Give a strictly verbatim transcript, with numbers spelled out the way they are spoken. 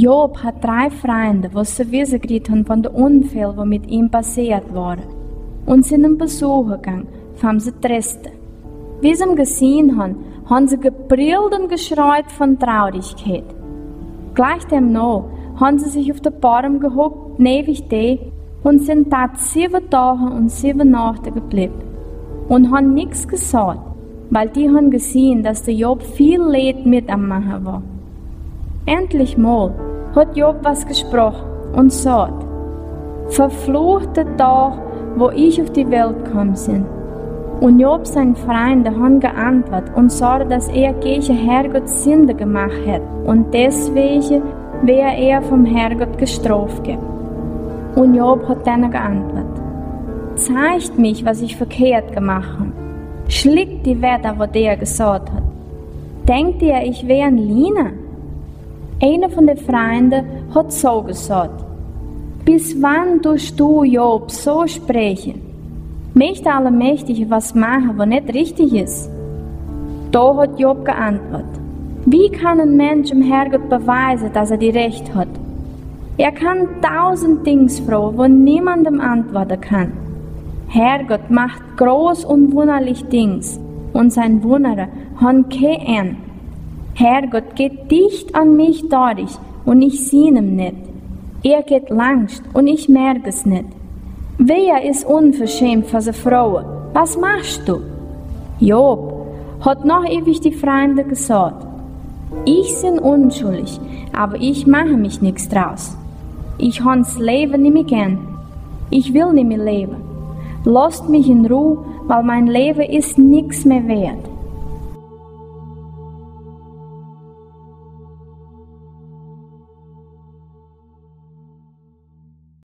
Job hat drei Freunde, wo se wissen gekregen haben von de Unfäll, wo mit ihm passiert worden. Und sind ihn besuchen gegangen, um sie zu trösten. Wie sie ihn gesehen haben, haben sie gebrüllt und geschreit von Traurigkeit. Gleich demno haben sie sich auf den Baum gehockt, neben die, und sind dort sieben Tage und sieben Nächte geblieben. Und haben nichts gesagt, weil die haben gesehen, dass der Job viel Leid mit am machen war. Endlich mal hat Job was gesprochen und sagt: Verflucht der Tag, wo ich auf die Welt gekommen bin. Und Job seine Freunde haben geantwortet und sagen, dass er gegen Herrgott Sünde gemacht hat und deswegen wäre er vom Herrgott gestraft geworden. Und Job hat ihnen geantwortet: Zeigt mich, was ich verkehrt gemacht habe. Schluckt die Wörter, wo der gesagt hat. Denkt ihr, ich wäre ein Lügner? Einer von den Freunden hat so gesagt: Bis wann tust du, Job, so sprechen? Möchte Allmächtige was machen, wo nicht richtig ist? Da hat Job geantwortet: Wie kann ein Mensch dem Herrgott beweisen, dass er die Recht hat? Er kann tausend Dinge fragen, wo niemand ihm antworten kann. Herrgott macht groß und wunderlich Dinge, und seine Wunder haben kein Ende. Herrgott geht dicht an mich durch, und ich sehe ihn nicht. Er geht langst, und ich merke es nicht. Wer ist unverschämt, für sie fragen: Was machst du? Job hat noch ewig die Freunde gesagt: Ich bin unschuldig, aber ich mache mich nichts draus. Ich habe das Leben nicht mehr gern. Ich will nicht mehr leben. Lasst mich in Ruhe, weil mein Leben ist nichts mehr wert.